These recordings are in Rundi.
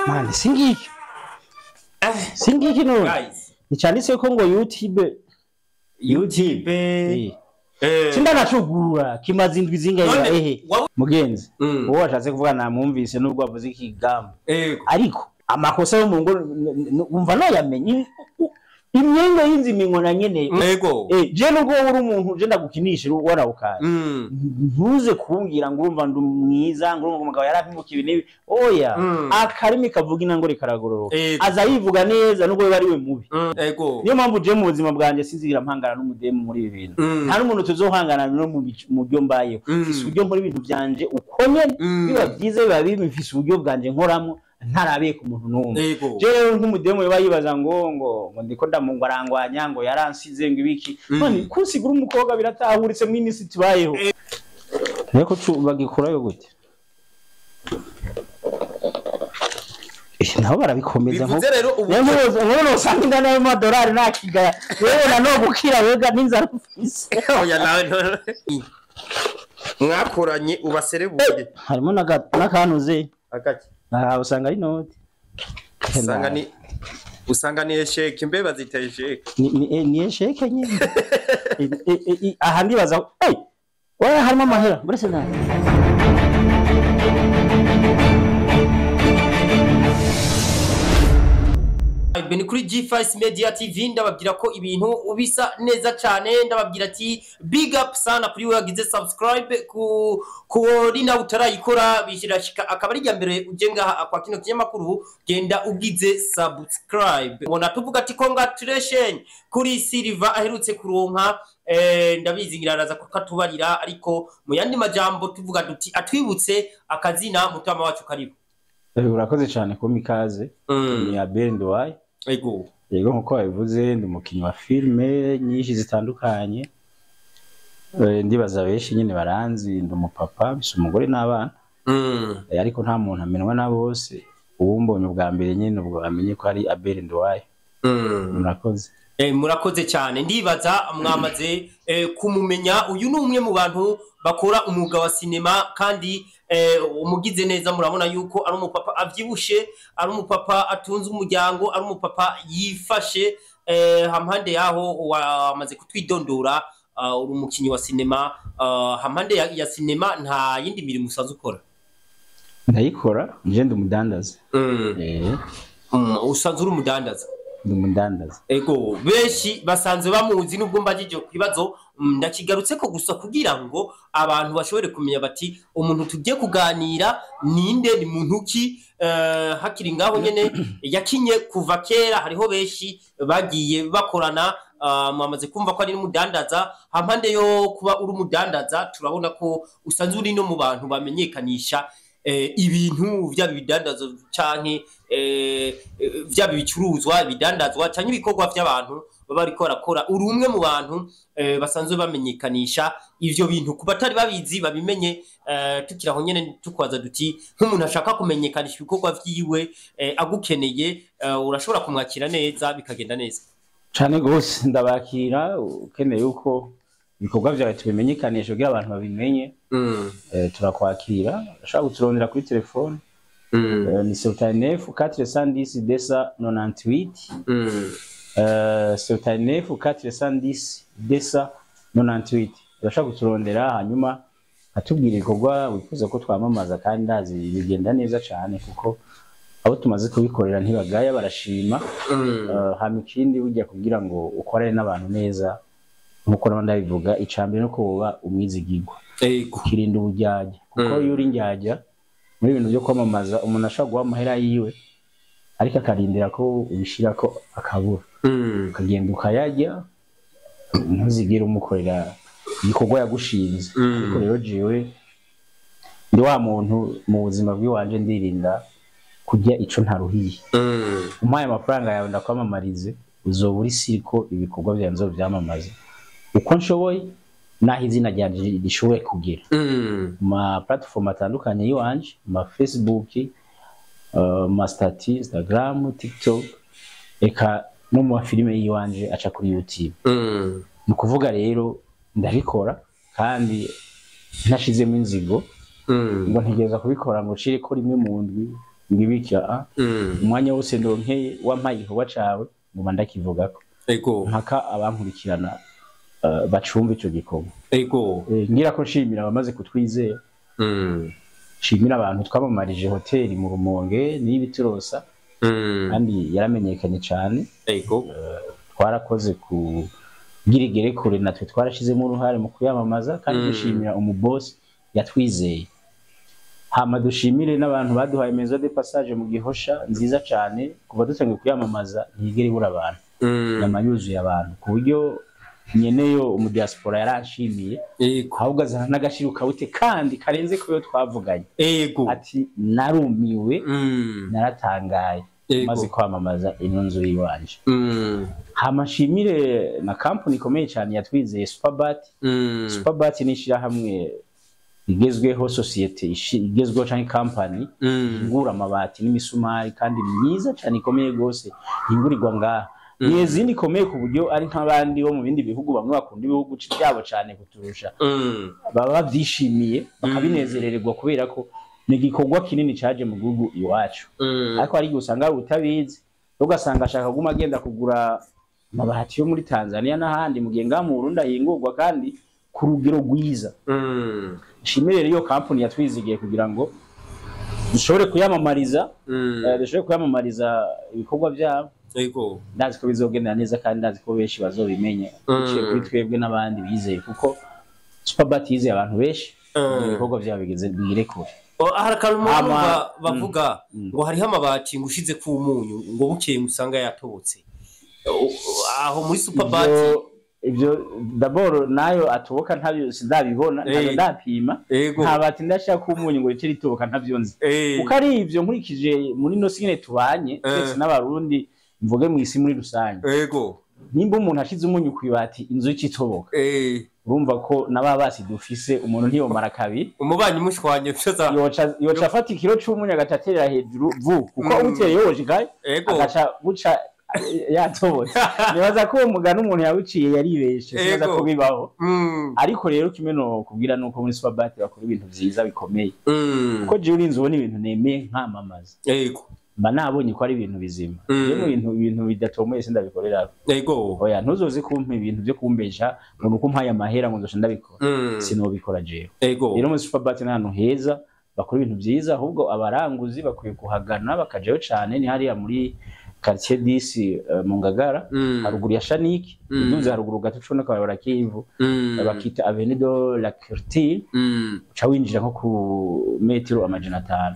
Mani singiki. Singiki no. Guys, Nicanditse ko ngo YouTube YouTube. Sindanacugurura kimaze indwi zingahe None, ehe. Mugenzi, uwo washatse kuvuga namwumvise nubwo avuze ikigamba. Ariko amakosa yo mu ngo umva noyamenye imyenge y'inziminkwa na nyene. Ego. Je nubwo wowe uri umuntu je ndagukinisha warawukaye. Ntuze kumbwira ngo urumva ndi mwiza ngo urumva umugabo yarampimukiye ibi n'ibi. Oya, akarimi kavuga inangore karagororoka. Aza yivuga neza nubwo biba ari we mubi. Ego. Niyo mpamvu je mu buzima bwanjye sinzigira mpangana n'umudemu muri ibi bintu. Nta n'umuntu tuzohangana no mu byo mbayeho. Mfise uburyo nkora ibintu byanje uko nyene, biba byiza biba bibi, mfise uburyo bwanje nkoramo ntarabiye ku muntu n'umwe. Ego. Je rero nk'umudemu yoba yibaza ngo ngo ngo ndiko ndamungwarangwanya ngo yaransize ngo ibiki. None kunsigura umukobwa biratahuritse mu isi tubayeho. Ariko bagikurayo gute? Nabo barabikomeza nko. Bivuze rero ubu Niyo usanga ingana y'amadolari nakigaya. Wewe na no gukira wega n'inzara ufise. Oya nawe mwakoranye ubaserebuye. Harimo n'akantuze. Agaki. Ah, usanga ari noti. Usanga ni esheke mbe bazita esheke. Ni esheke nyine. Aha ndibaza oya harimo amahera burese nawe. Ni kuri G5 Media TV ndababwira ko ibintu ubisa neza cyane, ndababwira ati big up sana kuri we wagize subscribe kuri nawe utarayikora bishirashika akaba ari mbere uje ngaha kwa kino kinyamakuru, genda ugize subscribe. Ubona tuvuga ati congratulations kuri Silver aherutse kuronka, ndabizi ngiraraza ko katubarira, ariko mu yandi majambo tuvuga duti atwibutse akazina mutama wacu karibu. Urakoze cyane kumpa ikaze. Ni Abel Nduwayo. Ego. Yego nkuko wabivuze ndi umukinnyi wa filme nyinshi zitandukanye. Ndibaza benshi nyine baranzi, ndi umupapa, mfise umugore n'abana. Ariko nta muntu amenwa na bose. Uwumbonye ubwa mbere nyine ubwo amenye ko ari Abel Nduwayo. Murakoze. Murakoze cyane, ndibaza mwamaze kumumenya. Uyu ni umwe mu bantu bakora umwuga wa sinema kandi umugize neza. Murabona yuko ari umupapa avyibushe, ari umupapa atunze umuryango, ari umupapa yifashe. Hampande yaho wamaze kutwidondora, uri umukinyi wa sinema. Hampande ya sinema nta yindi mirimo usanzwe ukora? Ndayikora, nje ndi umudandaza. Usanzwe uri umudandaza? Ndi umudandaza. Ego, benshi basanzwe bamuzi nubwo mbajije kibazo ndakigarutse ko gusa kugira ngo abantu bashobore kumenya bati umuntu tugiye kuganira ninde, ni muntu ki. Hakiri ngaho nyene yakinye kuva kera, hariho benshi bagiye bakorana. Mwamaze kumva ko ari n'umudandaza. Hampande yo kuba uri umudandaza turabona ko usanzwe uri no mu bantu bamenyekanisha ibintu vyaba ibidandazo canke vyaba ibicuruzwa, ibidandazwa canke ibikorwa vy'abantu baba bariko barakora. Uri umwe mu bantu basanzwe bamenyekanisha ivyo bintu, ku batari babizi babimenye. Tukiraho nyene tukwaza duti nk'umuntu ashaka kumenyekanisha ibikorwa vyiwe, agukeneye, urashobora kumwakira neza bikagenda neza? Cane gose ndabakira. Ukeneye yuko ibikorwa vyawe tubimenyekanisha kugira abantu babimenye, turakwakira. Ushobora kuturondera kuri telefone. Ni 79 410 298. 79 410 298. Urashobora kuturondera hanyuma atubwira ibikorwa wifuza ko twamamaza, kandi ndazi bigenda neza cyane kuko abo tumaze kubikorera ntibagaya, barashima. Hama ikindi burya kugira ngo ukorane n'abantu neza nkuko naba ndabivuga, icambere no kuba umwizigirwa, ukirinda uburyarya, kuko iyo uri indyarya muri ibintu byo kwamamaza umuntu ashobora guha amahera yiwe ariko akarindira ko ubishirako akabura, ukagenda ukayarya, ntuzigere umukorera igikorwa yagushinze. Ariko rero jewe ndi wa muntu mu buzima bw'iwanje ndirinda kurya ico ntaruhiye. Umpaye amafaranga yawe ndakwamamarize, uzoba uri siriko ibikorwa vyawe nzovyamamaza uko nshoboye naho izina ryanje rishoboye kugera. Ma platform atandukanye yiwanje, ma Facebook, ma status, Instagram, TikTok, eka no mu filime yiwanje aca kuri YouTube. Ni ukuvuga rero ndabikora kandi ntashizemo inzigo, ngo ntegereza kubikora ngo nshire ko rimwe mu ndwi ngo ibiki, ah. Umwanya wose ndonkeye wampaye igikorwa cawe, nguma ndakivugako mpaka abankurikirana bacumva ico gikorwa. Ngira ko nshimira abamaze kutwizera, nshimira abantu twamamarije hoteli mu Rumonge n'ibiturosa, kandi yaramenyekanye cane. Twarakoze ku girigere kure, natwe twarashizemo uruhare mu kuyamamaza, kandi dushimira umubosi yatwizeye. Hama dushimire n'abantu baduhaye maison de passage mu Gihosha, nziza cane. Kuva dutangiye kuyamamaza ntiyigera ibura abantu, yama yuzuye abantu, ku buryo nyeneyo umudiaspora yaranshimiye, ahubwo azana n'agashiro kawute kandi karenze kuyo twavuganye. Ati narumiwe, naratangaye maze kwamamaza ino nzu y'iwanje. Hama nshimire na kampani ikomeye cyane yatwizeye, Superbat. Superbat ni ishyirahamwe rigezweho, sosiyete igezweho canke kampani ihingura amabati n'imisumari, kandi myiza cyane, ikomeye gose, ihingurirwa ngaha. Ni izindi ikomeye ku buryo ari nk'abandi bo mu bindi bihugu, bamwe bakunda ibihugu byabo cyane kuturusha, baba bavyishimiye bakabinezerererwa, kubera ko ni igikorwa kinini caje mu gihugu iwacu. Ariko hari igihe usanga hari utabizi, ugasanga ashaka kuguma agenda kugura amabati yo muri Tanzania n'ahandi, mu gihe ngaha mu Burundi ahingurwa kandi ku rugero rwiza. Nshimire rero iyo kampani yatwizigiye kugira ngo dushobore kuyamamariza, dushobore kuyamamariza ibikorwa byabo. Ndazi ko bizogenda neza, kandi ndazi ko benshi bazobimenya biciye kuri twebwe n'abandi bizeye, kuko Superbat yizeye abantu benshi, ibikorwa byabo bigeze bigere kure. Oh, hari akantu numva bavuga ngo hariho amabati ngo ushize ku munyu ngo bukeye usanga yatobotse. Aho muri Superbat? Ibyo d'abord nayo atoboka ntabyo sindabibona, ntabyo ndapima. Nta bati ndashaka ko umunyu ngo rice ritoboka, ntabyo nzi. Kuko ari ivyo, nkurikije muri no singene tubanye twese n'Abarundi, mvuge mu isi muri rusange, nimba umuntu ashize umunyu kw'ibati inzu icitoboka, urumva ko na basi dufise umuntu ntiyomara kabiri. Umubanyi mushwanye vyoza. Yoca afata ikiro c'umunyu agaca aterera hejuru vu, kuko uteye yoje kaye agaca buca yatobotse. Nibaza ko uwo mugani umuntu yawuciye yaribeshe, sinibaza ko bibaho. Ariko rero kimwe no kubwira nuko muri Superbat bakora ibintu vyiza bikomeye, kuko jewe urinze ubona ibintu nemeye nkamamaza, mba nabonye ko ari ibintu bizima. Jewe mu bintu bidatomoye sindabikorera. Oya, ntuzoze kumpa ibintu byo kumbesha ngo nuko mpaye amahera ngo nzoca ndabikora, sinobikora jewe. Rero muri Superbat ni ahantu heza bakora ibintu vyiza, ahubwo abaranguzi bakwiye kuhagana bakajayo cane. Ni hariya muri quartier 10, mu Ngagara, haruguru ya Shaniki, uduze haruguru gato ucubona akabarabara k'ivu, bakita Avenue de la Culture, uca winjira nko ku metero 500,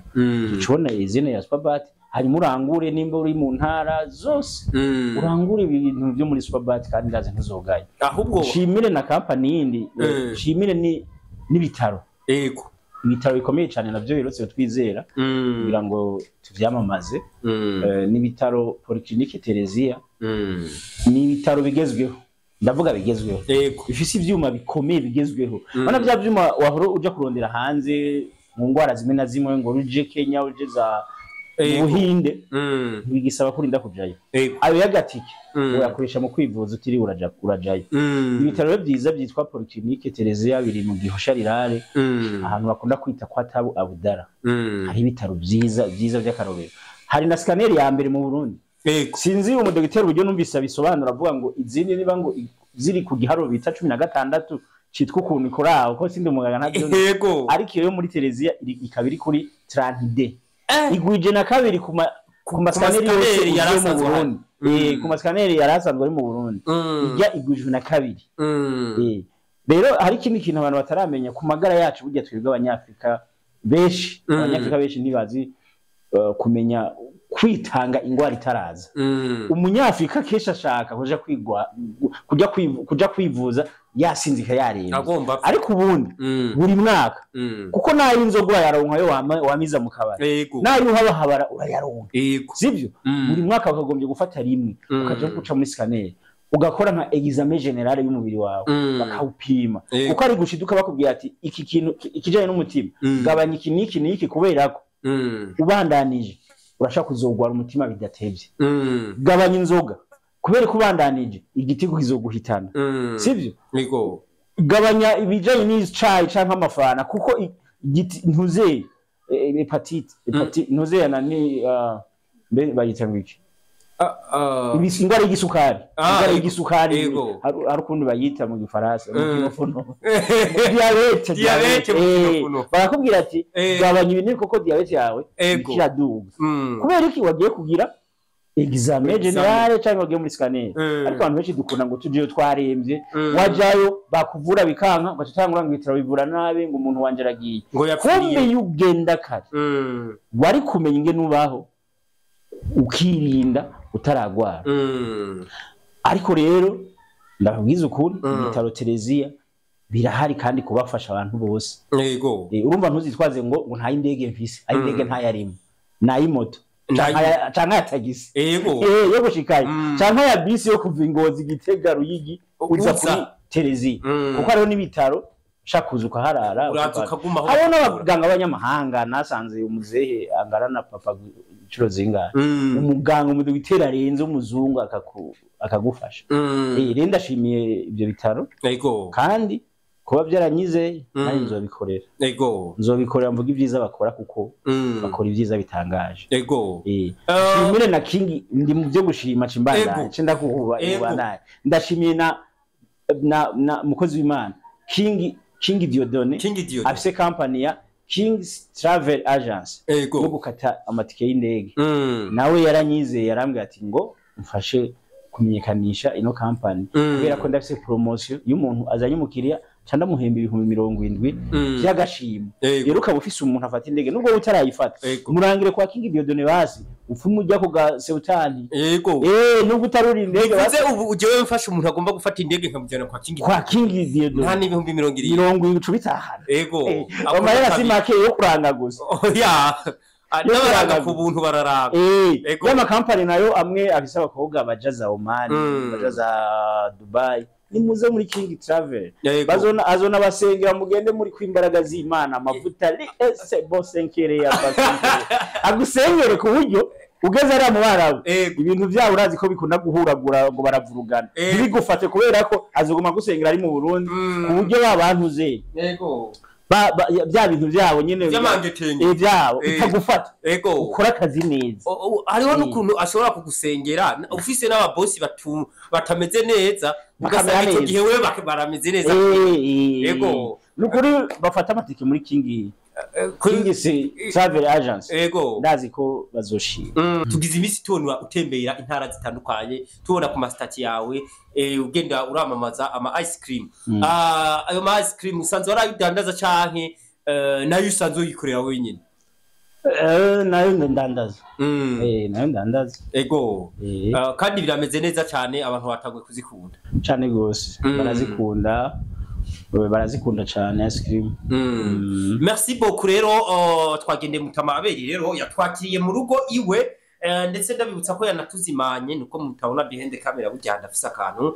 ucubona izina ya Superbat. Hanyuma urangure, nimba uri mu ntara zose, urangure ibintu byo muri Superbat, kandi ndazi ntuzogaye. Ahubwo nshimire na kampani yindi, nshimire ni n'ibitaro, ibitaro bikomeye cyane navyo biherutse twizera kugira ngo tuvyamamaze. N'ibitaro Polyclinique Theresia, ni ibitaro bigezweho, ndavuga bigezweho, bifise ivyuma bikomeye bigezweho. Bana bya vyuma wahora uja kurondera hanze mu ngwara zimwe na zimwe, ngo uje Kenya, uje za Buhinde, ntibigisaba kurinda kujayo. Ayo y'agatike uyakoresha mu kwivuza utiriwe uraja urajayo. Ibitaro rero byiza byitwa Polyclinique Theresia biri mu Gihosha Rirare, ahantu bakunda kwita kwa Tabu Abudara. Hari ibitaro byiza byiza by'akarorero, hari na scanner ya mbere mu Burundi. Sinzi umudogiteri uburyo numvise abisobanura, avuga ngo izindi niba ngo ziri ku giharuro bita 16 citwa ukuntu ikora aho, ko sindi umuganga ntabyo nzi. Ariko iyo yo muri Tereziya ikaba iri kuri 32, igwije na kabiri ku mascanner yose mascanner yari ugiye mu asanzwe ahari. Burundi. Ku mascanner yari asanzwe ari mu Burundi, ijya igwijwe na kabiri. Rero hari ikindi kintu abantu bataramenya ku magara yacu. Burya twebwe Abanyafrika benshi, Abanyafrika benshi ntibazi kumenya kwitanga ingwara itaraza. Umunyafrika kenshi ashaka kuja kwigwa kuja kwivuza yasinzika, yarembye, agomba ariko ubundi buri mwaka, kuko nayo inzoga urayaronka yo wamiza mu kabari, nayo uhabahabara urayaronka, sivyo? Buri mwaka bakagombye gufata rimwe, ukaja guca muri scanner, ugakora nka examen général y'umubiri wawe, bakawupima, kuko ari gushiduka bakubwira ati iki kintu ikijanye n'umutima, gabanya iki n'iki n'iki, kubera ko ubandanije urashaka kuzogwara umutima bidatevye. Gabanya inzoga, kubera ko ubandanije igitigu kizoguhitana, sivyo? Gabanya ibijanye n'icayi canke amafana, kuko igiti ntuzeye Hépatite ntuzeyana ni mbe bayita ngo iki? Indwara y'igisukari. Indwara y'igisukari, hari ukuntu bayita mu Gifaransa, mu kinofuno, diabète. Diabète mu kinofuno. Barakubwira ati gabanya ibintu kuko diabète yawe ikiraduga. Kubera iki? Wagiye kugira examen Examen. général cyangwa wagiye muri scanner. Ariko abantu benshi dukunda ngo tujeyo twarembye. Wajayo bakuvura bikanka, ugaca utangura ngo ibitaro bivura nabi, ngo umuntu wanje aragiye. Ngo Kumbe yapfiriye. iyo ugenda kare, wari kumenya ingene ubaho ukirinda utaragwara. Ariko rero ndababwiza ukuri, ibitaro Tereziya birahari kandi kubafasha abantu bose. Urumva ntuzitwaze ngo nta indege mfise, ayo indege ntayarimo, nayimoto canke ya tagisi yo gushikayo, canke ya bisi yo kuva Ingozi, Gitega, Ruyigi, uza Uza. kuri Tereziya, kuko hariho n'ibitaro ushaka kuza ukaharara. Uraza ukavana. ukagumaho Hariho bakakuvura. n'abaganga b'abanyamahanga. Nasanze umuzehe angana na papa inshuro zingahe, umuganga, umudogiteri arenze, w'umuzungu, akagufasha. Rero ndashimiye ibyo bitaro kandi kuba byaranyizeye, nanjye nzobikorera. Nzobikorera mvuga ibyiza bakora, kuko bakora ibyiza bitangaje. Nshimire na King, ndi mu byo gushima cimbandanye. Nce ndakuhuba ibandanye. Ndashimiye na mukozi w'Imana King Diodone, King Diodone. afise company ya King's Travel Agency yo gukata amatike y'indege. Nawe yaranyizeye, yarambwira ati ngo mfashe kumenyekanisha ino company, kubera ko ndafise promotion iyo umuntu azanye umukiriya ca ndamuhemba 70,000 vy'agashimo. Rero ukaba ufise umuntu afata indege nubwo utarayifata, murangire kwa King Diodone, basi upfume ujya ku ga Seutani. Nubwo utarura indege, basi. Bivuze ubu jewe mfashe umuntu agomba gufata indege nkamujyana kwa King Kwa King Diodone. Nta n'70,000. 70 bitahana. Amahera si make yo kuranga gusa. Oya. Yo N'abaranga kuranga ku buntu bararaba. Y'amakampani nayo amwe afise abakobwa baja za Oman, baja za Dubai, nimuze muri King Travel. Bazona azona basengera, mugende muri kwimbaraga z'Imana, amavuta li ese bo senkere ya basenkere, agusengere ku buryo ugeze ariya mu Barabu, ibintu byabo urazi ko bikunda guhuragura ngo baravurugana, ntibigufate kubera ko azoguma gusengera ari mu Burundi, ku buryo ba bantu ze bya bintu byabo nyene Vy'amangetenge. Byabo bitagufata, ukora akazi neza. Hariho n'ukuntu ashobora kugusengera ufise n'ababosi batameze neza, Bakamera ugasanga icyo neza. gihe wewe barameze neza. Nukuri bafata amatike muri King King si Travel Agency. Ndazi ko bazoshima. Tugize iminsi tubona utembera intara zitandukanye, tubona ku ma statuts yawe ugenda uramamaza ama ice cream. Ayo ma ice cream usanzwe warayidandaza canke nayo usanzwe uyikorera wenyine? Nayo ndandaza. Nayo ndandaza. Kandi birameze neza cyane, abantu batanguye kuzikunda. Cane gose. Barazikunda, barazikunda cane ice cream. Merci beaucoup. Rero twagendeye Mutama Aberi, rero yatwakiriye mu rugo iwe, ndetse ndabibutsa ko yanatuzimanye nuko mutabona behind camera. Burya ndafise akantu,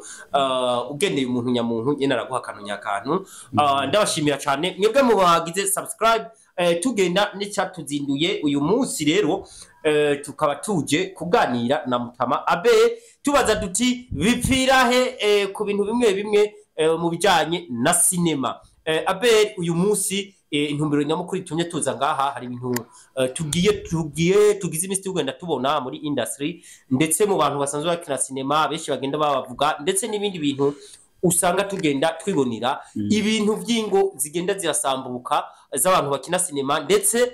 ugendeye umuntu nyamuntu nyene araguha akantu nyakantu. Ndabashimira cyane mwebwe mu bagize subscribe. Tugenda n'icyatuzinduye uyu munsi rero, tukaba tuje kuganira na Mutama Abe, tubaza duti bipfira he ku bintu bimwe bimwe mu bijanye na sinema. Abel, uyu munsi intumbero nyamukuru itumye tuza ngaha, hari ibintu tugiye tugize iminsi tugenda tubona muri industry, ndetse mu bantu basanzwe bakina sinema benshi bagenda babavuga, ndetse n'ibindi bintu usanga tugenda twibonera, ibintu by'ingo zigenda zirasambuka z'abantu bakina sinema, ndetse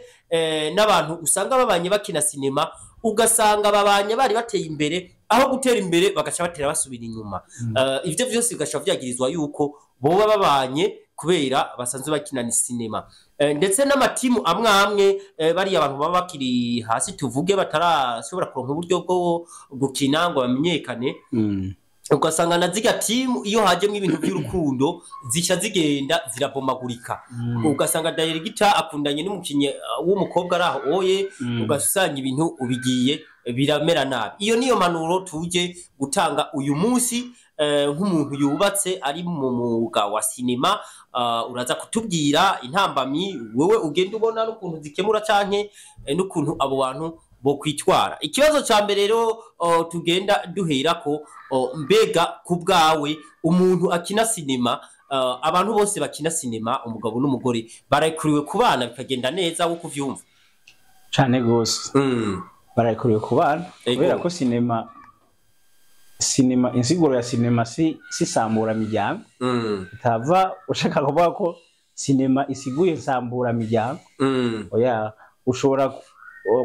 n'abantu usanga babanye bakina sinema, ugasanga babanye bari bateye imbere, aho gutera imbere bagaca batera basubira inyuma. Ivyo vyose bigaca vyagirizwa yuko boba babanye kubera basanzwe bakina ni sinema. Ndetse n'amatimu amwe amwe, bariya abantu baba bakiri hasi, tuvuge batarashobora kuronka uburyo bwo gukina ngo bamenyekane, ugasanga na zirya timu iyo hajemwo ibintu by'urukundo zica zigenda zirabomagurika, ugasanga director akundanye n'umukinyi w'umukobwa ari aho oye, ugasanga ibintu ubigiye biramera nabi. Iyo niyo mpanuro tuje gutanga uyu munsi. Nk'umuntu yubatse ari mu mwuga wa sinema, uraza kutubwira intambamyi wewe ugenda ubona n'ukuntu zikemura canke n'ukuntu abo bantu bo kwitwara. Ikibazo ca mbere rero tugenda duherako, mbega ku bwawe umuntu akina sinema abantu bose bakina sinema, umugabo n'umugore, barekuriwe kubana bikagenda neza, wo kuvyumva? Cane gose. Barekuriwe kubana kubera ko sinema, insiguro ya sinema si sambura miryango. Itava ushaka kuvuga ko sinema isiguye nsambura miryango. Oya, ushobora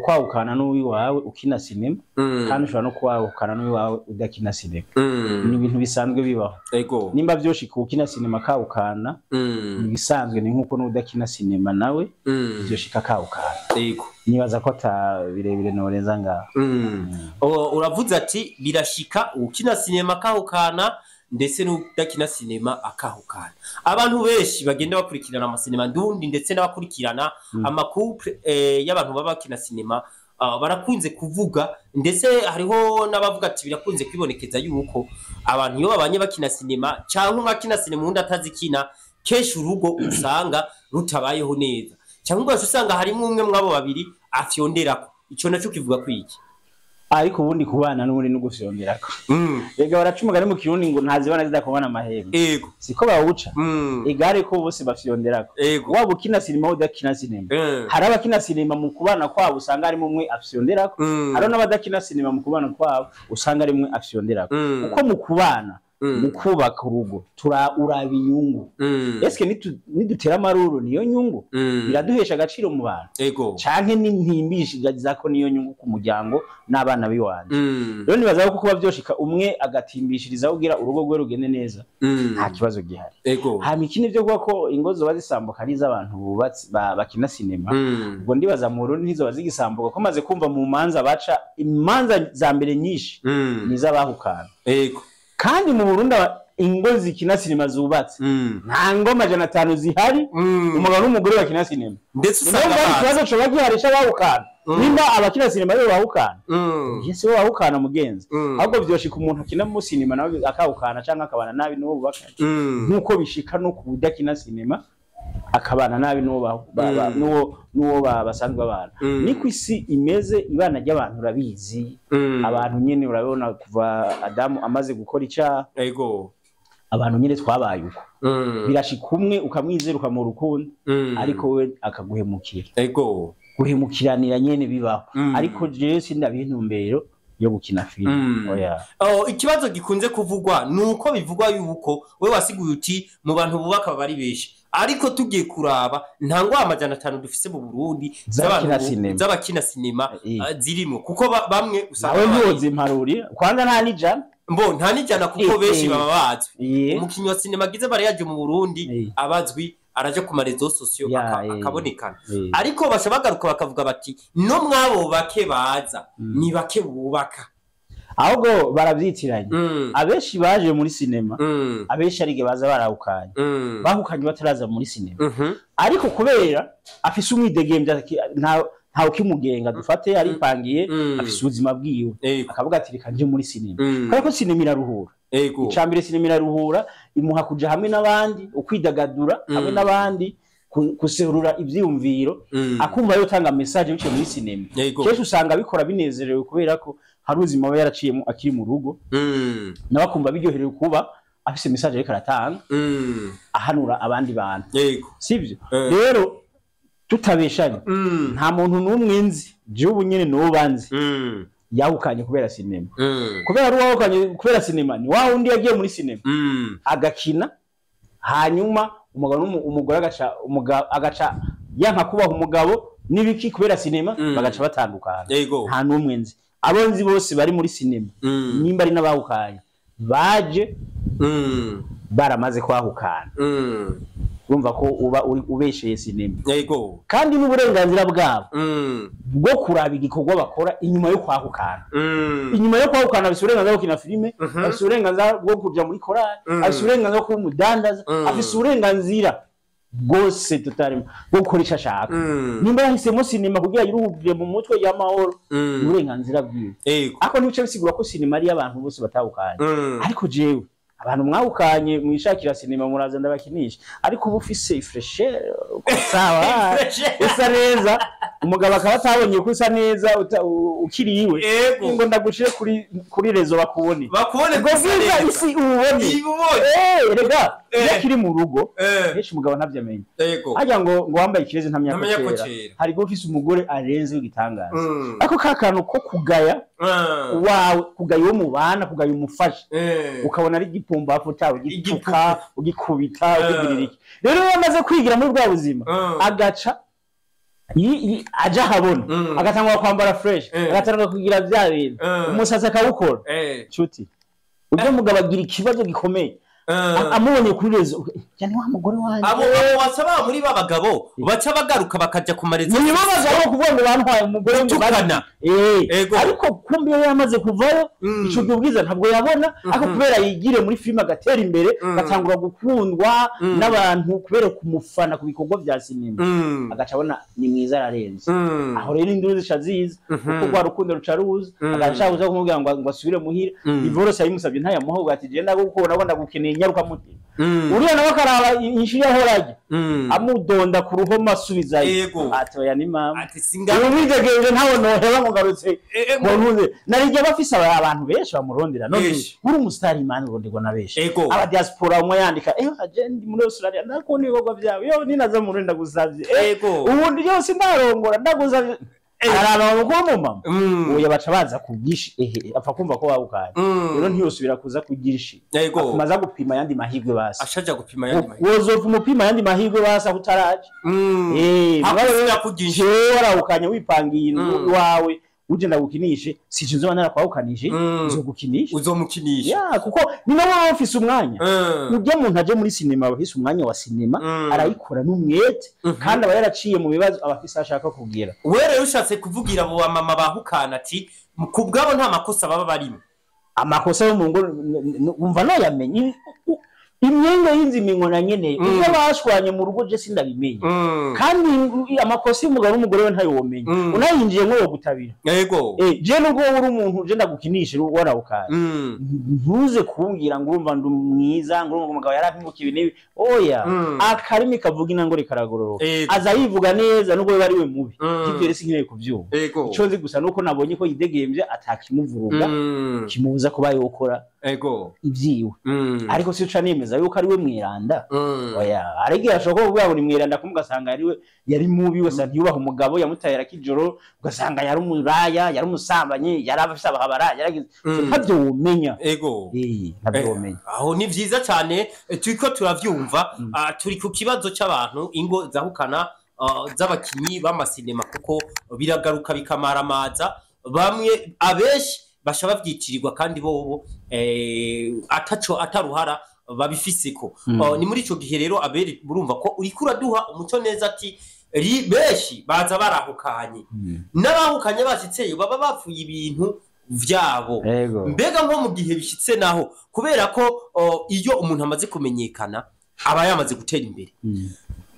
kwahukana n'uwiwawe ukina sinema, kandi ushobora no kwahukana n'uwiwawe udakina sinema. Ni ibintu bisanzwe bibaho. Nimba vyoshika ukina sinema kawukana, ibisanzwe ni nkuko n'udakina sinema nawe vyoshika kawukana. Nibaza ko ata birebire norenza ngaho. Uravuze ati birashika ukina sinema akahukana, ndetse n'udakina sinema akahukana. Abantu benshi bagenda bakurikirana amasinema ndundi, ndetse n'abakurikirana ama couple y'abantu baba bakina sinema, barakunze kuvuga, ndetse hariho n'abavuga ati birakunze kwibonekeza yuko abantu iyo babanye bakina sinema, cyangwa umwe akina sinema undi atazikina, kenshi urugo usanga rutabayeho neza, cyangwa ugaca usanga harimo umwe mw'abo babiri afyonderako. Ico naco kivuga kwiki? Ariko ubundi kubana n'ubundi no gufyonderako. Rega baraca umugani mu Kirundi ngo ntazibana zidakobana amahembe. Siko bawuca? Igare ko bose bafyonderako. Waba ukina sinema, udakina sinema. Hari abakina sinema mu kubana kwabo usanga harimo umwe afyonderako. Hari n'abadakina sinema mu kubana kwabo usanga ari umwe afyonderako. Uko mu kubana, mu kubaka urugo, uraba inyungu. Eske nidutera amaruru niyo nyungu? Biraduhesha agaciro mu bantu? Canke n'intimbishiriza ko niyo nyungu ku muryango n'abana biwanje? Rero nibaza ko kuba vyoshika umwe agatimbishiriza kugira urugo rwe rugende neza, nta kibazo gihari. Hama ikindi vyo kuba ko ingo zoba zisambuka ari iz'abantu bubatse bakina sinema, ubwo ndibaza mu Burundi ntizoba zigisambuka, ko maze kumva mu manza baca imanza za mbere nyinshi ni iz'abahukana. Kandi mu Burundi ingo zikina sinema zubatse, nta ngo 500 zihari umugabo n'umugore bakina sinema. Ndetse Niyo usanga mpamvu bazi. ikibazo coba gihari c'abahukana. Nimba abakina sinema aribo bahukana, si bo bahukana mugenzi. Ahubwo vyoshika umuntu akina mu sinema nawe akahukana, canke akabana nabi n'uwo bubakanye, nk'uko bishika no ku udakina sinema akabana nabi n'uwo n'uwo basanzwe babana. Niko isi imeze, ibana ry'abantu urabizi. Abantu nyene urabona kuva Adamu amaze gukora icaha, abantu nyene twabaye uko. Birashika umwe ukamwizera, ukamuha urukundo, ariko we akaguhemukira. Guhemukiranira nyene bibaho. Ariko jewe sindabiha intumbero yo gukina filime. Oya. Oh, ikibazo gikunze kuvugwa nuko bivugwa yuko we wasiguye uti mu bantu bubaka baba ari benshi, ariko tugiye kuraba nta ngo 500 dufise mu Burundi Z'abakina sinema. z'abakina sinema zirimo, kuko bamwe usanga Nawe ntiyozimparurira kwanza nta n'ijana. Mbo nta n'ijana, kuko benshi baba bazwi. Umukinnyi wa sinema agize bari mu Burundi abazwi, araja ku ma réseaux sociaux akabonekana. Ariko baca bagaruka bakavuga bati no mwabo bake baza ni bake bubaka. Ahubwo baravyitiranya. Abenshi baje muri sinema, abenshi arige baza barahukanye, bahukanye bataraza muri sinema. Ariko kubera afise umwidegemvya, ntawe ukimugenga, dufate aripangiye, afise ubuzima bwiwe, akavuga ati reka nje muri sinema, kubera ko sinema iraruhura. Icambere, sinema iraruhura, imuha kuja hamwe n'abandi, ukwidagadura hamwe n'abandi, guserura ivyiyumviro, akumva yotanga message biciye muri sinema. Kenshi usanga abikora binezerewe kubera ko hari ubuzima aba yaraciyemo akiri mu rugo, nawe akumva biryoherewe kuba afise message ariko aratanga, ahanura abandi bantu. Sivyo? Rero tutabeshanye, nta muntu n'umwe nzi jewe ubu nyene noba nzi yahukanye kubera sinema. Kubera ari uwahukanye kubera sinema ni wa wundi yagiye muri sinema agakina, hanyuma umugabo umugore agaca, umugabo agaca yanka kubaha umugabo n'ibiki kubera sinema, bagaca batandukana. Nta n'umwe nzi. Abo nzi bose bari muri sinema, nimba ari n'abahukanye, baje baramaze kwahukana. Urumva ko uba uri ubesheye sinema. Kandi n'uburenganzira bwabo bwo kuraba igikorwa bakora inyuma yo kwahukana. Inyuma yo kwahukana bafise uburenganzira bwo gukina filime, bafise uburenganzira bwo kuja muri korali, afise uburenganzira bwo kuba umudandaza, afise uburenganzira bwose totalement bwo gukora ico ashaka. Nimba yahisemo sinema kugira yiruhukire mu mutwe y'amahoro, uburenganzira bwiwe. Ariko ntibice bisigura ko sinema ari iy'abantu bose batahukanye. Ariko jewe abantu mwahukanye mwishakira sinema, muraza ndabakinisha, ariko uba ufise i fraîcheur, sawa, usa neza. Umugabo akaba atabonye ko usa neza ukiri iwe, ngo ndagushire kuri réseau bakubone, bakubone ubwo bwiza isi ububone. Ibubone. Rega iyo akiri mu rugo, benshi umugabo ntabyo amenya. Harya ngo wambaye ikirezi ntamenya ko Ntamenya ko cera. cera. Hari kuba ufise umugore arenze w'igitangaza, ariko ka kantu ko kugaya wawe, kugaya uwo mubana, kugaya umufasha, ukabona ari igipumbafu cyawe, ugituka, ugikubita, ukigirira iki. Rero iyo amaze kwigira muri bwa buzima, agaca aja ahabona, agatangura kwambara fresh, agatangura kugira bya bintu, umusatsi akawukora, nshuti, ujya mugabo agira ikibazo gikomeye. Amubonye kuri réseau, cyane wa mugore wanjye. Abo basaba muri ba bagabo baca bagaruka bakaja ku ma réseaux. Ni bagabo kuvuga ngo bantwaye umugore, ngo Gutukana. Ariko kumbe iyo yamaze kuvayo, ico gihe ubwiza ntabwo yabona, ariko kubera yigire muri filime agatera imbere, agatangura gukundwa n'abantu kubera kumufana ku bikorwa vya sinema, agaca abona ni mwiza, ararenze. Aho rero induru zica ziza, kuko rwa rukundo ruca ruza, agaca kuza kumubwira ngo asubire muhira. Divorce yayimusabye ntayamuha, uvuga ati: "Je ndagukunda, ngo ndagukeneye, nyaruka mutima." Uriya nawe akaraba inshuro yahora ajya amudonda ku ruhome asubizayo, ati: "Oya, ni mama." Ati singa. Ubu widegereje, ntawe noheba ngo ngarutse, ngo ntuze narijya bafise abantu benshi bamurondera none. Uri umusitari, imana, uronderwa na benshi. Aba diaspora, umwe yandika: "Eh, aje ndi muri Australia, ndakunda ibikorwa byawe, yo ninaza mu Burundi ndagusavye." Ubundi yose ndarongora, ndagusavye. Araba abakuru mu mama, oya, baca baza ku bwinshi. Ehe, apfa kumva ko wawukanye, rero ntiyosubira kuza kugishi. Akumaza gupima ayandi mahirwe basi. Ashaja gupima ayandi mahirwe. Wozova umupima ayandi mahirwe basi aho utaraje. Mugabo Hakusubira kugisha. Jewe warawukanye, wipangiye inzu iwawe, uje ndagukinishe, si nzoba narakwawukanije, nzogukinisha. Uzomukinisha. Ya, kuko ni nawe waba ufise umwanya. Ujya muntu aje muri sinema aba afise umwanya wa sinema, arayikora n'umwete, kandi aba yaraciye mu bibazo, aba afise aho ashaka kugera. We rero ushatse kuvugira abo bamama bahukana ati ku bwabo nta makosa baba barimo. Amakosa yo mu ngo wumva noyamenye? Imyenge y'inzu na nyene, ibyo bashwanye mu rugo je sindabimenye, kandi amakosa y'umugabo n'umugore we ntayo womenya. Unayinjiye nko gutabira. Je nubwo wowe uri umuntu, je ndagukinisha warawukanye, ntuze kumbwira ngo urumva ndi mwiza, ngo urumva umugabo yarampimukiye ibi n'ibi. Oya, akarimi kavuga inangore karagororoka. Aza yivuga neza nubwo we ari we mubi. Ivyo rero sinkeneye kuvyumva. Ico nzi gusa nuko nabonye ko yidegembye, atakimuvuruga kimubuza kuba yokora ibyiwe. Ariko si uca nemeza yuko ari we mweranda. Oya, ariko ashobora kuvuga ngo ni mweranda, kumwe ugasanga ari we yari mubi, wese ntiyubaha umugabo, yamutaye akijoro, ugasanga yari umuraya, yari umusambanyi, yari afise abahabara, yaragize. Ntabyo womenya. Ntabyo womenya. Aho ni vyiza cyane, turiko turavyumva. Turi ku kibazo c'abantu ingo zahukana, z'abakinyi b'amasinema, kuko biragaruka bikamaramaza bamwe, abenshi basha bavyitirirwa kandi bobo ataco ataruhara babifiseko. Ni muri ico gihe rero aberi murumva ko uriko uraduha umuco neza ati benshi baza barahukanye, n'abahukanye bashitseyo baba bapfuye ibintu vyabo. Mbega nko mu gihe bishitse naho, kubera ko iyo umuntu amaze kumenyekana aba yamaze gutera imbere,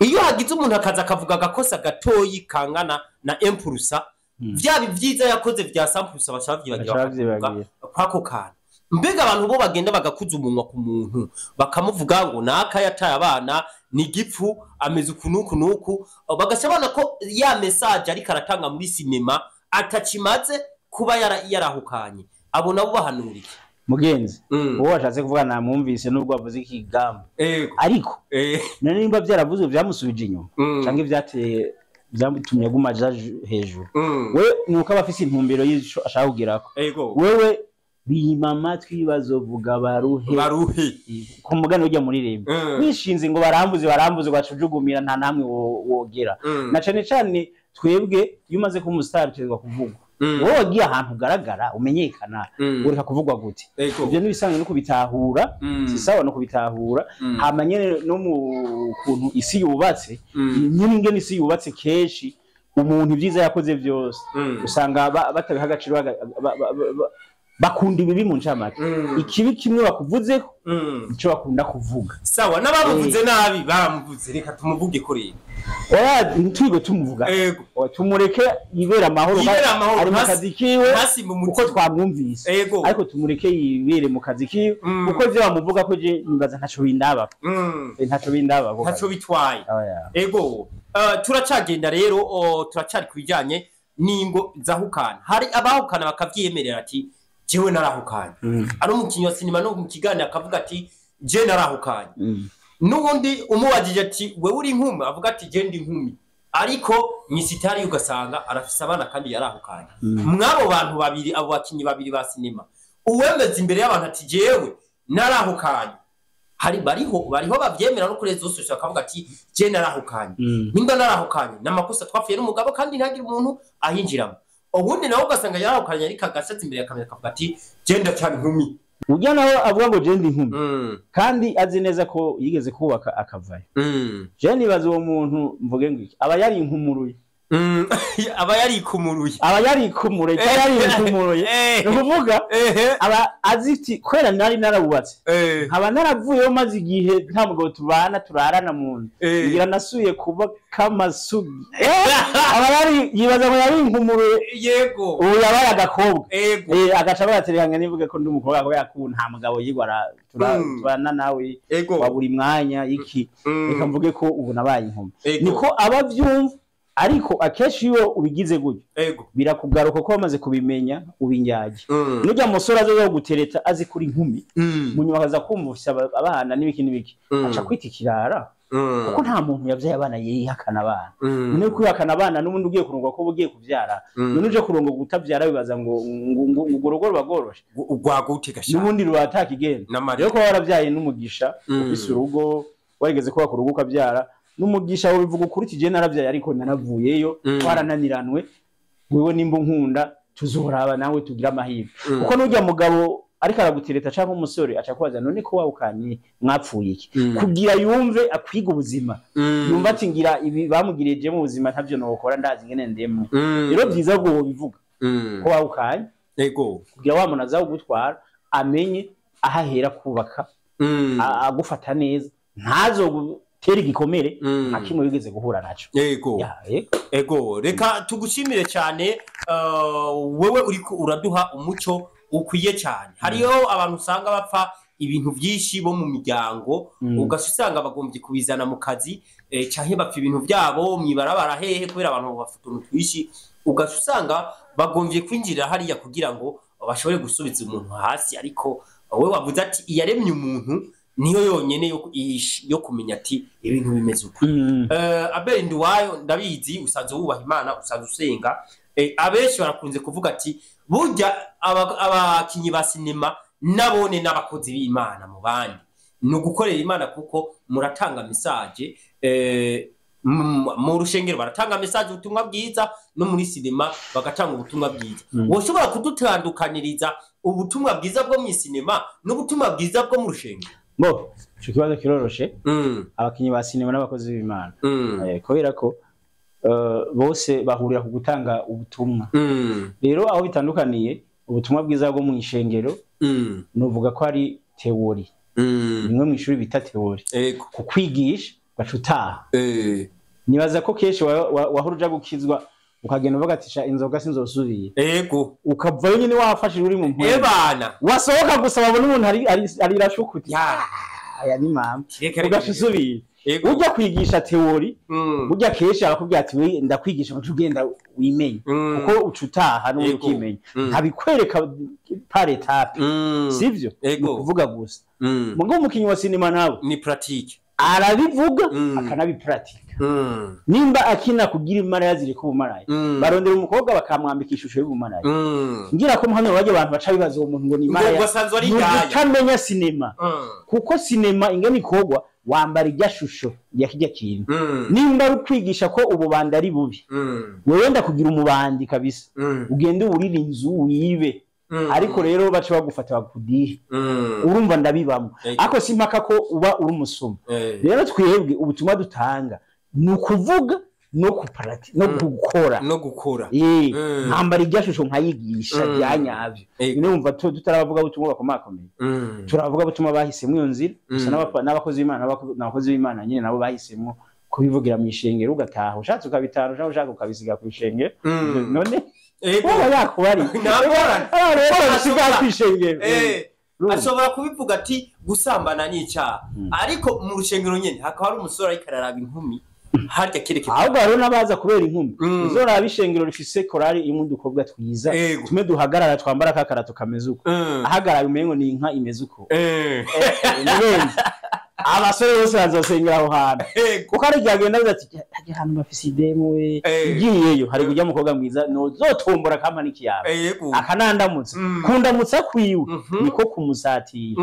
iyo hagize umuntu akaza akavuga agakosa gatoyi kangana na empurusa, vyaba ibyiza yakoze vya sampurusa, bashaka vyibagira. Bashaka bakavuga vyibagira. Kwako kantu, mbega abantu bo bagenda bagakuza umunwa ku muntu, bakamuvuga ngo naka yataye abana, ni igipfu, ameze uku n'uku n'uku, bagaca babona ko ya message ariko aratanga muri sinema atakimaze kuba yarahukanye, abo nabo bahanura iki? Mugenzi, uwo washatse kuvuga namwumvise nubwo wavuze ikigamba, ariko none nimba byaravuzwe byamusubije inyuma, canke byateye, byamutumye aguma aja hejuru, we nuko aba afise intumbero y'ico ashaka kugerako. Wewe bima amatwi, bazovuga baruhe. Baruhe. Ku mugani ujya muri rembe, wishinze ngo barambuze barambuze, bacujugumira, nta namwe wogera. Na cane cane twebwe, iyo umaze kuba umusitari utegerezwa kuvugwa. Wowe wagiye ahantu ugaragara, umenyekana, ureka kuvugwa gute? Ivyo n'ibisanzwe no kubitahura. Si sawa no kubitahura. Hama nyene no mu kuntu isi yubatse, nyene ingene isi yubatse, kenshi umuntu ibyiza yakoze byose usanga batabiha agaciro, bakunda ibibi mu ncamake. Ikibi kimwe bakuvuzeko, ico bakunda kuvuga. Sawa, n'abamuvuze nabi baramuvuze, reka tumuvuge kuri. Oya, ntitwirirwe tumuvuga. Oya, tumureke yibere amahoro. Yibere amahoro, ari mu kazi kiwe. Ntasi mu Kuko mutima. twamwumvise, ariko tumureke yibere mu kazi kiwe, kuko ivyo bamuvuga ko je nibaza ntaco bindaba. Ntaco bindaba. Ntaco bitwaye. Oya. Ego. Turacagenda rero, turacari ku bijyanye n'ingo zahukana. Hari abahukana bakavyiyemerera ati jewe narahukanye, ari umukinnyi wa sinema no mu kiganiro akavuga ati je narahukanye. N'ubundi umubajije ati wewe uri inkumi, avuga ati je ndi inkumi, ariko mw'isitari ugasanga arafise abana kandi yarahukanye. Mw'abo bantu babiri, abo bakinyi babiri ba sinema, uwemeza imbere y'abantu ati jewe narahukanye, hari bariho bavyemera no kuri réseaux sociaux bakavuga ati je narahukanye, nimba narahukanye n'amakosa twapfuye n'umugabo kandi ntagire umuntu ahinjiramo. Ubundi nawe ugasanga yarahukanye ariko agashatse imbere ya kamera akavuga ati je ndacyari inkumi. Ujya nawe avuga ngo je ndi inkumi, kandi azi neza ko yigeze kubaka akavayo, je nibaza uwo muntu mvuge ngo iki, aba yari inkumuruye. Aba yarikumuruye. Aba yarikumuruye cyangwa yari ni ukuvuga aba azi ati kubera nari narawubatse, nkaba naravuyeho maze igihe nta mugabo tubana turarana mu nzu, ngira nasuye kuba kamasugi, aba yari yibaza ngo yari inkumuruye. Ubu yabaye agakobwa. Agaca baratereranya nivuge ko ndi umukobwa kubera ko nta mugabo yigwa tubana nawe wa buri mwanya iki, reka mvuge ko ubu nabaye inkumi. Niko aba avyumva, ariko akenshi iyo ubigize gutyo birakugaruka ko wamaze kubimenya ubinyaje. Nujya musore azoza gutereta azi kuri inkumi, munyuma akaza kumva ufise abana n'ibiki n'ibiki, aca kwita ikirara, kuko nta muntu yavyaye abana yihakana abana. None kwihakana abana n'ubundi ugiye kurongwa ko ugiye kuvyara, none uje kurongwa kutavyara bibaza ngo ngo urugo ruba rworoshe? Rwagute gasha? N'ubundi ruba atakigenda. N'amarira. Rero kuba waravyaye n'umugisha, ufise urugo, warigeze kubaka urugo ukavyara n'umugisha, wobivuga ukuri uti je naravyaye ariko naravuyeyo, twarananiranwe, wewe nimba unkunda tuzoraba nawe tugira amahirwe. Kuko nujya mugabo ariko aragutereta canke umusore aca kubaza none ko wawukanye mwapfuye iki, kugira yumve akwiga ubuzima, yumva ati ngira ibi bamugiriye mu buzima ntavyo nokora, ndazi ingene ndemwe. Rero byiza bwo wobivuga ko wawukanye, kugira wa muntu aza kugutwara amenye aho ahera kubaka, agufata neza, ntazogutere igikomere nka kimwe wigeze guhura naco. Ya, yego. Ego, reka tugushimire cyane, wewe uriko uraduha umuco ukwiye cyane. Hariho abantu usanga bapfa ibintu byinshi bo mu miryango, ugaca usanga bagombye kubizana mu kazi, canke bapfa ibintu byabo mwibarabara hehe, kubera abantu bafite utuntu twinshi, ugaca usanga bagombye kwinjirira hariya kugira ngo bashobore gusubiza umuntu hasi. Ariko wowe wavuze ati iyaremye umuntu niyo yonyene yo kumenya ati ibintu bimeze uko. Abel Nduwayo, ndabizi usanzwe wubaha Imana, usanzwe usenga. Abenshi barakunze kuvuga ati burya abakinyi ba sinema nabone n'abakozi b'Imana mu bandi, ni ugukorera Imana kuko muratanga message, mu rushengero baratanga message, ubutumwa bwiza, no muri sinema bagatanga ubutumwa bwiza. Woshobora kudutandukaniriza ubutumwa bwiza bwo mu sinema n'ubutumwa bwiza bwo mu rushengero? Bo, ico kibazo kiroroshe. Abakinyi ba sinema n'abakozi b'Imana, kubera ko bose bahurira ku gutanga ubutumwa. Rero aho bitandukaniye, ubutumwa bwiza bwo mu ishengero nuvuga ko ari théorie, bimwe mu ishuri bita théorie, kukwigisha ugaca utaha. Nibaza ko kenshi wahora uja gukizwa ukagenda uvuga ati sha inzoga sinzosubira, ukavayo nyine wafashije uri mu mpwemu, Ebana. wasohoka gusa wabona umuntu ari irashukuti, aya ni mama, Reka, reka, ugaca reka. usubira. Ujya kwigisha théorie, burya kenshi arakubwira ati we ndakwigisha uca ugenda wimenye, kuko uca utaha n'ubundi ukimenya, ntabikwereka par étape, sivyo? Ni ukuvuga gusa. Mugo umukinyi wa sinema nawe Ni pratique. arabivuga, akanabipratika. Nimba akina kugira imaraya ziri ku bumaraya, barondera umukobwa bakamwambika ishusho y'ubumaraya. Ngira ko hano bajya abantu baca bibaza uwo muntu ngo ni Ngo maraya, basanzwe ari ni indaya. ukutamenya sinema, kuko sinema ingene ikorwa wambara irya shusho ya kirya kintu. Nimba ari ukwigisha ko ububandi ari bubi, wewe ndakugira umubandi kabisa, ugende wurire inzu wibe, ariko rero baca bagufata bakudihe. Urumva ndabibamo, ariko si impaka ko uba uri umusuma. Rero twebwe ubutumwa dutanga ni ukuvuga no kuparati no gukora. No gukora. Nkambara irya shusho nkayigisha bya nyabyo. Nyine wumva tutarabavuga butumwa bakomakomeye, turavuga butumwa bahisemo iyo nzira gusa, n'abakozi b'Imana n'abakozi b'Imana nyine nabo bahisemo kubivugira mu ishengero, ugataha ushatse ukabitana, ushaka ushaka ukabisiga ku ishengero. None uba yakubari Nta ngorane. rero babisiga ku ishengero. Urumva? Ashobora kubivuga ati gusambana ni icyaha, ariko mu rushengero nyene hakaba hari umusore ariko araraba inkumi. Harya kereke Ahubwo hariho n'abaza kubera inkumi. Uzoraba ishengero rifise korali imwe, udukobwa twiza tumwe duhagarara, twambara kakarato kameze uko, ahagarara umengo ni inka imeze uko. Mugenzi, abasore bose bazosengera aho hantu, kuko ari igihe agenda avuga ati: "Hajya ahantu bafise idemu we." Ugiyeyo hari kujya umukobwa mwiza nozotombora kampa n'ikiyabo, akanandamutsa. Kundamutsa kwiwe niko kumusatira.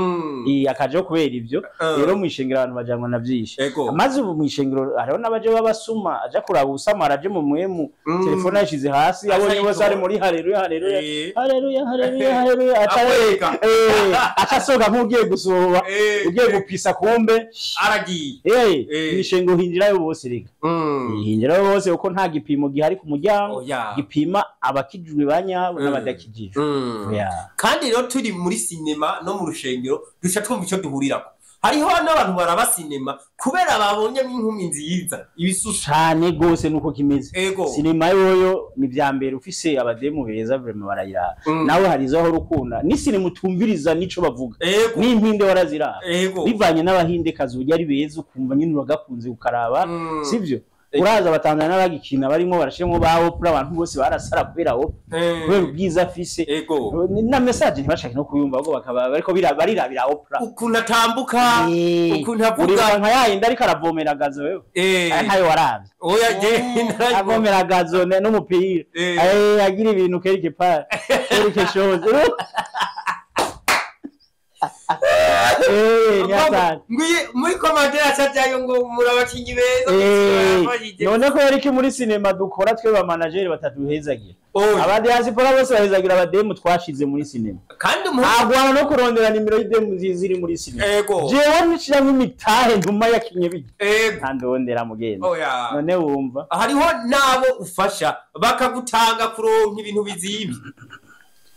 Akajaho kubera ivyo. Rero mw'ishengero abantu bajanwa na vyinshi. Maze ubu mw'ishengero hariho n'abaje b'abasuma, aja kuraba ubusamara, aje mu mwemu, telefone yashize hasi, abonye bose ari muri haleluya, haleluya, haleluya, haleluya, haleluya, Akwega. Aca asohoka nk'ugiye gusoba, ugiye gupisa, kumbe Aragiye. Mw'ishengero hinjirayo bose reka. Hinjirayo bose, kuko nta gipimo gihari ku muryango Oya. gipima abakijijwe ba nyabo n'abadakijijwe. Oya. Kandi rero turi muri sinema no mu rushengero, duca twumva icyo duhurirako. Hariho n'abantu baraba sinema kubera babonyemo inkumi nziza, ibisusu. Cane gose, nuko kimeze. Sinema yoyo ni vya mbere, ufise abademu beza, vraiment barayiraba. Nawe hari izo ahora ukunda, ni sinema utumviriza nico bavuga, n'impinde waraziraba, bivanye n'abahinde kazi uburyo ari beza, ukumva nyine uragakunze ukaraba. Sivyo? Uraza abatanzania n'abagikina barimo barashiramo ba Oprah, abantu bose barasara kubera Oprah, kubera ubwiza afise. Na message ntibashake no kuyumva, ahubwo bakaba bariko barirabira Oprah. Ukuntu atambuka, ukuntu avuga. Uribuka nka yayindi ariko aravomera gazo wewe? Aya ntayo waravye? Oya, je narayibonye. Avomera gazo n'umupira. Agira ibintu quelque part, quelque chose. Ni hatari. Ngwiye muri commentaire acajyayo ngo muri abakinyi beza. None ko yariki muri sinema dukora, twe ba manager batatuhezagira, Oya. aba diaspora bose bahezagira abademu twashize muri sinema. Kandi umuhungu Agwana no kurondera nimero y'idemu ziri muri sinema. Jewe nishiramwo imitahe ntuma yakinye bijya, ntandondera mugenzi. Oya. None wumva? Hariho n'abo ufasha bakagutanga kuronka ibintu bizimvye.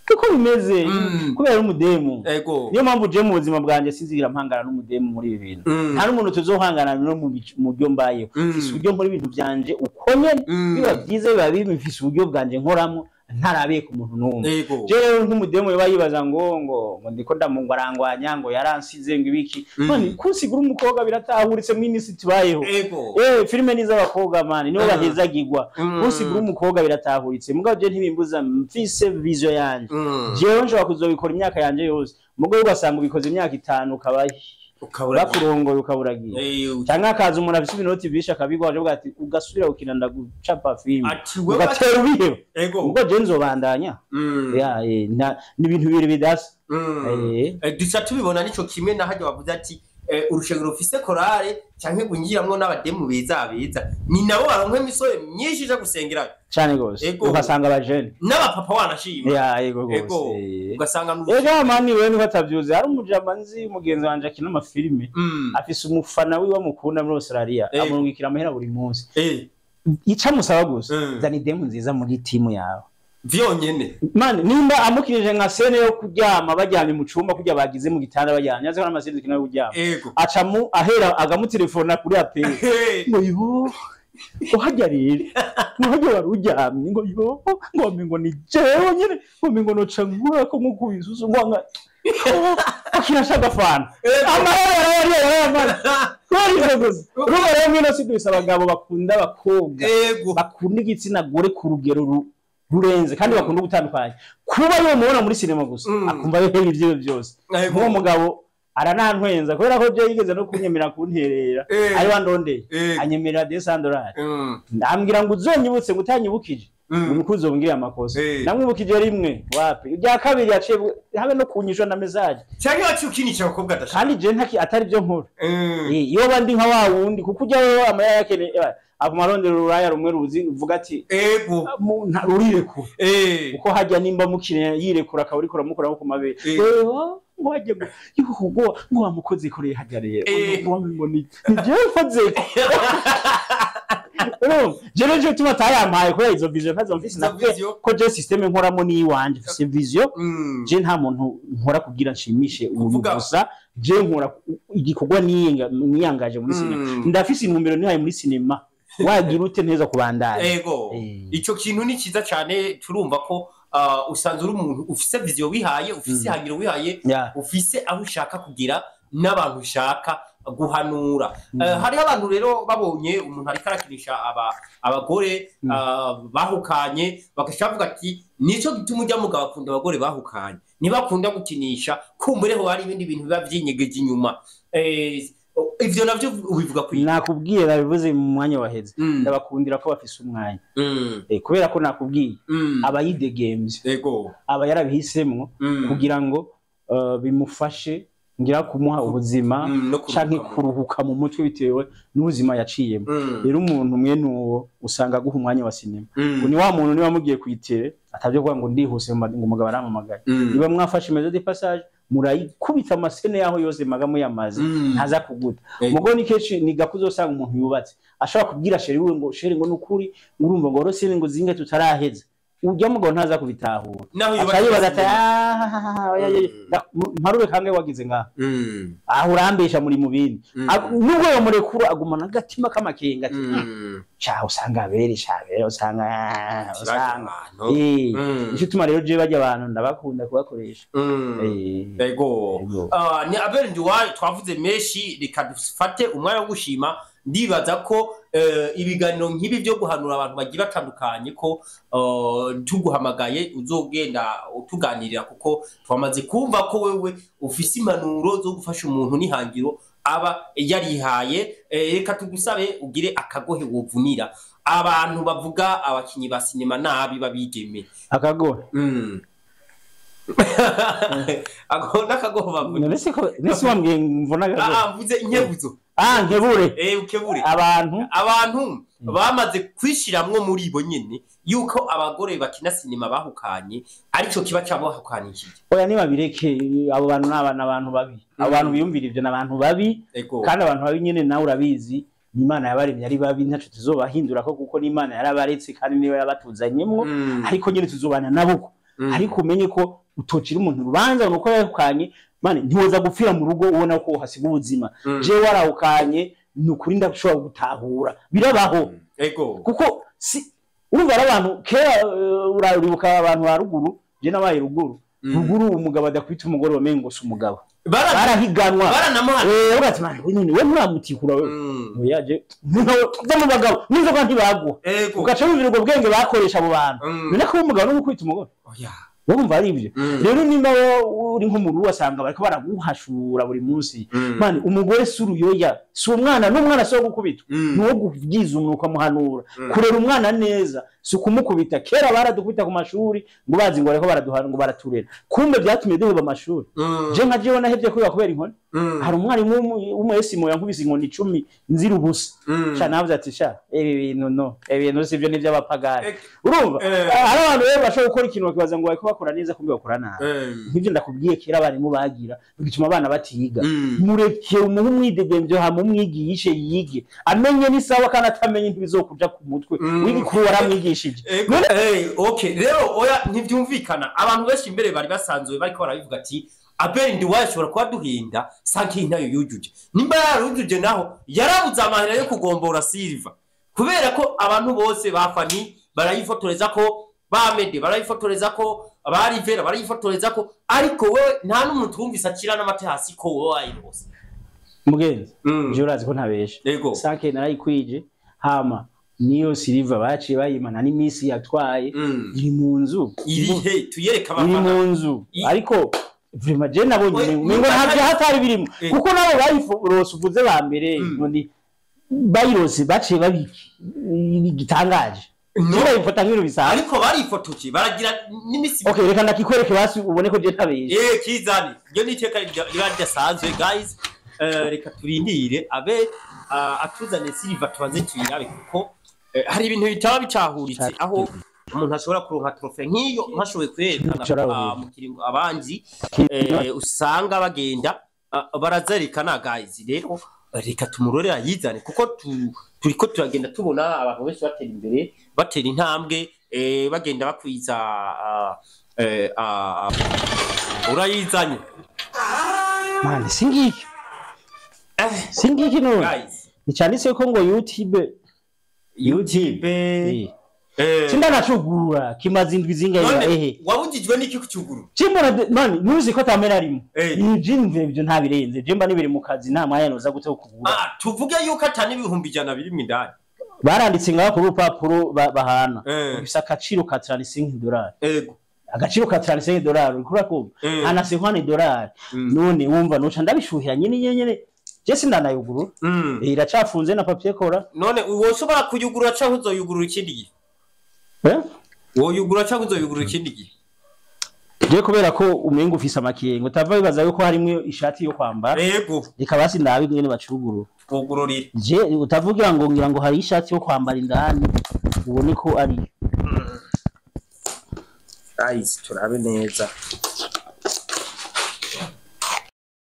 Kuko bimeze kubera umudemu. Niyo mpamvu je mu buzima bwanjye sinzigira mpangana n'umudemu muri ibi bintu. Nta n'umuntu tuzohangana no mu byo mbayeho. Mfise uburyo nkora ibintu byanje uko nyene, biba byiza, biba bibi, mfise uburyo bwanje nkoramo ntarabiye ku muntu n'umwe. Je rero nk'umudemu yoba yibaza ngo ndiko ndamungwarangwanya, ngo yaransize, ngo ibiki. None kunsigura umukobwa biratahuritse mw'inisi tubayeho. Filime ni iz'abakobwa mani, nibo bahezagirwa. Kunsigura umukobwa biratahuritse, mugabo je ntibimbuza, mfise vision yanje. Jewe nshobora kuzobikora imyaka yanje yose, mugabo ugasanga ubikoze imyaka 5 ukaba Ukabura bakurongoye, ukaburagiye, canke hakaza umuntu afise ibinoti vyinshi akabigwa, akavuga ati: "Ugasubira gukina ndagucapa filime." Ati wewe Ugatera ubiheba. Ubwo je nzobandanya. Ya, ni ibintu bibiri bidasa. Duca tubibona nico kimwe na harya wavuze ati urushengero rufise korale canke gwinjiramwo n'abademu beza beza, ni nabo baronka imisore myinshi ija gusengerayo. Cane gose. Ugasanga abajene n'abapapa wanashima. Ya, yego gose. Ugasanga Ega mani, wewe niko atavyuze, hari umujama nzi, mugenzi wanje akina amafilime, afise umufana wiwe amukunda muri Australia, amurungikira amahera buri munsi. Ico amusaba gusa: "Zana idemu nziza muri timu yawe." Vyonyene. Mani, nimba amukirije nka scène yo kuryama, baryamye mu cumba kurya bagize mu gitanda baryamye, azi ko n'ama scène dukina yo kuryama, aca mu ahera agamutelefona kuri appel, ngo: "Yo, ngo harya rero, ngo harya wari uryamye," ngo: "Yo," ngo ngo "ni jewe nyene," ngo ngo "noca nkura ko nkukubisusu," ngo nka akina agafana, amahera yarayariye, yarayamara kubera ivyo gusa. Urumva rero mwino si dufise abagabo bakunda abakobwa, bakunda igitsina gore ku rugero rurenze, kandi bakunda gutandukanya kuba yomubona muri sinema gusa, akumva yohera ivyiwe byose. Nk'uwo mugabo aranantwenza kubera ko je yigeze no kunyemera kunterera, ari wandondeye, anyemerera $200, ndambwira ngo uzonyibutse, ngo utanyibukije, ngo nuko uzombwira amakosa. Namwibukije rimwe, wapi, irya kabiri yaciye habe no kunyishura na message. Canke waciye ukinisha abakobwa adashaka. Kandi je ntaki atari byo nkora. Iyo ba ndi nka wa wundi, kuko ujya wewe amaya yakene aguma arondera ururaya rumwe ruzi uvuga ati rurirekura, kuko hajya nimba mukine yirekura akaba uriko uramukora ku mabere. Ngo hajya ngo yuhu, ngo wamukoze kure hajya rero, ngo ngo ni jewe nkoze. Urumva je rero tuma atayampaye kubera izo vision ntazo mfise. Izo Nakubwiye vision. ko je système nkoramo ni iwanje, mfise vision. Je nta muntu nkora kugira nshimishe uyu gusa, je nkora igikorwa niyangaje muri sinema. Ndafise intumbero nihaye muri sinema, wagira ute neza kubandanya. Ico kintu ni ciza cane, turumva ko usanzwe uri umuntu ufise vision wihaye, ufise ihangiro wihaye, ufise aho ushaka kugira n'abantu ushaka. guhanura. Hariho abantu rero babonye umuntu ariko arakinisha abagore bahukanye, bagaca bavuga ati nico gituma ujya mugabo akunda abagore bahukanye, ntibakunda gukinisha, kumbureho hari ibindi bintu biba vyinyegeje inyuma. Ivyo navyo ubivuga kwi? Nakubwiye, nabivuze mu mwanya waheze, ndabakundira ko bafise umwanya, kubera ko nakubwiye aba yidegemvye, aba yarabihisemwo kugira ngo bimufashe ngira kumuha ubuzima no kuruhuka canke mu kuruhuka mu mutwe bitewe n'ubuzima yaciyemo. Rero umuntu mwene uwo usanga aguha umwanya wa sinema. Ni wa muntu niba mugiye kwitere atavyo kuvuga ngo ndihuse ngo umugabo arampamagaye. Niba mwafashe maison de passage, murayikubita ama scènes yaho yose maga muyamaze, ntaza kuguta. Mugo ni kenshi ni gako uzosanga umuntu yubatse ashobora kubwira chéri wiwe ngo chéri, ngo nukuri urumva ngo rosine ngo zinge tutaraheza, ujya mugabo ntaza kubitahura. Naho yubatse aca yibaza ati sinema. "Ah, oya, oya, mparure kange wagize ngaha aho urambesha muri mu bindi." Nubwo yomurekura agumana agatima k'amakenga ati "Sha usanga abere, sha abere usanga usanga." Abantu. Nico gituma rero je barya abantu ndabakunda kubakoresha. Ego. Ego. Ah, ni Abel Nduwayo, twavuze menshi, reka dufate umwanya wo gushima. Ndibaza ko ibiganiro nk'ibi byo guhanura abantu bagiye batandukanye ko tuguhamagaye uzogenda utuganirira, kuko twamaze kumva ko wewe ufise impanuro zo gufasha umuntu n'ihangiro aba yarihaye. Reka tugusabe ugire akagohe wovunira abantu bavuga abakinyi ba sinema nabi babigeme. Akagohe? Ako n'akagohe bavuga. None se ko nese wambwiye mvuna akagohe? Ah, mvuze inkebuzo. Ah, nkebure. Ukebure. Abantu abantu bamaze kwishiramwo muri bo nyene yuko abagore bakina sinema bahukanye arico kiba cabahukanishije. Oya, nibabireke abo bantu, ni abana, abantu babi, abo bantu biyumvira ivyo ni abantu babi. Kandi abantu babi nyene nawe urabizi, ni Imana yabaremye ari babi, ntaco tuzobahindura ko kuko n'Imana yarabaretse kandi niyo yabatuzanyemwo. Ariko nyene tuzobana nabo uko. Ariko umenye ko utocira umuntu urubanza nuko yahukanye. Mane ntiwoza gupfira mu rugo ubona ko uhasiga ubuzima. Jewe warahukanye, ni ukuri ndashobora gutahura, birabaho. Kuko si urumva ari abantu kera, uraribuka abantu ba ruguru, je nabaye ruguru. Ruguru umugabo adakubita umugore wamengo si umugabo. Barahiganwa. Baranamuhana. Ugatse man, we none we muramutikura we. Oya, je no mu bagabo n'inzoga ntibaguha. Ugaca wumvira ubwo bwenge bakoresha abo bantu. None ko umugabo no gukubita umugore, wowe umva ari ibyo? Rero nimba wowe uri nko mu rugo wasanga bariko baraguhashura buri munsi, mani umugore si uruyoya, si umwana, n'umwana si uwo gukubitwa. Ni uwo kubwiza umuntu ukamuhanura. Kurera umwana neza si ukumukubita. Kera baradukubita ku mashuri ngo bazi ngo bariko baraduhana, ngo baraturera, kumbe byatumye duheba amashuri. Je nka jewe nahevye kwiga kubera inkoni. Hari umwarimu w'umuesimo yankubise inkoni 10 nzira ubusa. Sha navuze ati sha ibi bintu no ibi bintu sivyo, ni iby'abapagani. Urumva, hari abantu rero bashobora gukora ikintu bakibaza ngo bariko bakora neza, kumbe bakora nabi. Nk'ivyo ndakubwiye, kera abarimu bagira bigatuma abana batiga. Mureke umuhe umwidegemvyo, hama umwigishe yige, amenye ni sawa, kandi atamenye ntibizokuja ku mutwe. Wigikuru waramwigishije. Okay, rero oya, ntivyumvikana. Abantu benshi imbere bari basanzwe bariko barabivuga ati Abel Nduwayo ashobora kuba duhinda sanki ntayo yujuje, nimba yarujuje naho yarabuze amahera yo kugombora Silva, kubera ko abantu bose bafani barayifotoreza ko ba Mede barayifotoreza ko ba Rivera barayifotoreza ko, ariko wewe nta n'umuntu twumvise akira n'amate hasi ko wowe wayirose. Mugenzi, je urazi ko ntabesha. Sanke narayikwije, hama niyo Silva baciye bayimana n'imisi yatwaye. Iri mu nzu. Irihe? Tuyereka iri abafana. Mu nzu. Ariko vraiment je nabonye Oye, ngo ntabyo hatari birimo, kuko nabo bayirose uvuze ba mbere, ngo ni bayirose baciye babiki gitangaje. No. Je bayifata nk'ibintu bisanzwe. Ariko barifotoje baragira n'imisi. Okay, reka ndakikwereke basi ubone ko je ntabesha. Kizani ryo ni iteka riba ridasanzwe guys. Reka turindire abe atuzane Silva tubanze tuyirabe, kuko hari ibintu bitaba bitahuritse aho umuntu ashobora kuronka trophée nk'iyo ntashoboye kwerekana. Nshobora mu kiringo abandi usanga bagenda barazerekana guys. Rero reka tumurore ayizane, kuko turiko turagenda tubona abantu benshi batera imbere, batera intambwe, bagenda bakwiza urayizanye. Mani singiki, singiki none. Guys. Nicanditse ko ngo YouTube. YouTube. Sindanacugurura, kimaze indwi zingahe? None Ehe. wabujijwe n'iki kucugurura? Cimbona mani nuzi ko atamera rimwe. Ivyo ivyo ntabirenze, je mba nibiri mu kazi, nta mwanya noza gute wo kugura. Ah, tuvuge yuko atani 100,000 birimwo indani. Baranditse ngaho kuri urupapuro bahana bifise agaciro ka $35. Agaciro ka $35, uriko urakumva? Ana $50. None wumva noca ndabishuhira nyene nyene nyene, je sindanayugurura. Iracafunze na papier kora. None woshobora kuyugurura canke uzoyugurura ikindi gihe? Eh? Woyugurura canke uzoyugurura ikindi gihe? Je kubera ko umenga ufise amakenga, utava bibaza yuko harimwo ishati yo kwambara. Reka basi ndabe ingene bacugurura. Wugururire. Je utavugira ngo ngira ngo hari ishati yo kwambara indani, ubone ko ari Guys, turabe neza.